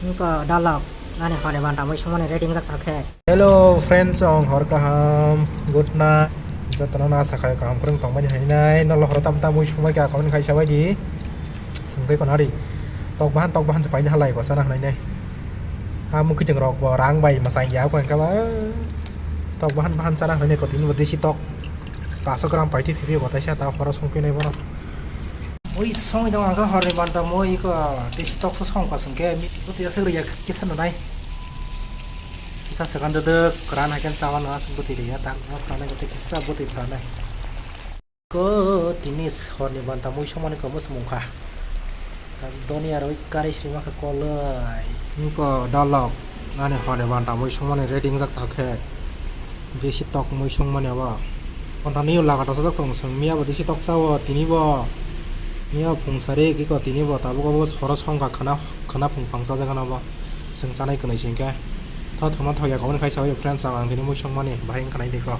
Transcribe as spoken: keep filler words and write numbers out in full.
Wngkha dalok, ani hor ni banta mui songmani ready wngjak tha khe. Hello friends, ang hor kaham, good night. Jotono na sakai kaham kwrwng tongmani hinwi nai, nolo horo tam tam mui songmai kha, comment khai sabai di. Songtwi konari. Tok bahan, tok bahan se paini halai ko sana hinwi nai. Ha mukhi jeng rok bo rang bai masai ya ko engka ba. Tok bahan bahan sana hinwi ko tini bo desi tok. Paso gram paiti phibi ko taisa ta horo songpinai bono. Ui songwi dong ang khe horni banta mui iko tei tok so song kasung khe bwtwi aswk rwya kisa nunai. Kisa swkang dwdwk kwran hai khe chama nung aswk bwtwi rwya tak no phranai tei kisa bwtwi phranai. Ko tini horni banta mui songmani ko mwswk mungkha. Doni aro ui kari sima khe kolai. Wngkha dalok ani horni banta mui songmani ready wngjak tha khe. Desi tok mui songmani abo. Kontani yo lagata sajak tong song miya bo desi tok sao tini bo. Miya phung sari giko tini bo tabuk abo horo songkha khana khana phung phang sajak ano bo. Song chanai kwnwi singkhe. Tho thangma thok ya comment khai sawi friends ang tini mui songmani bahai wngkha nai dikho.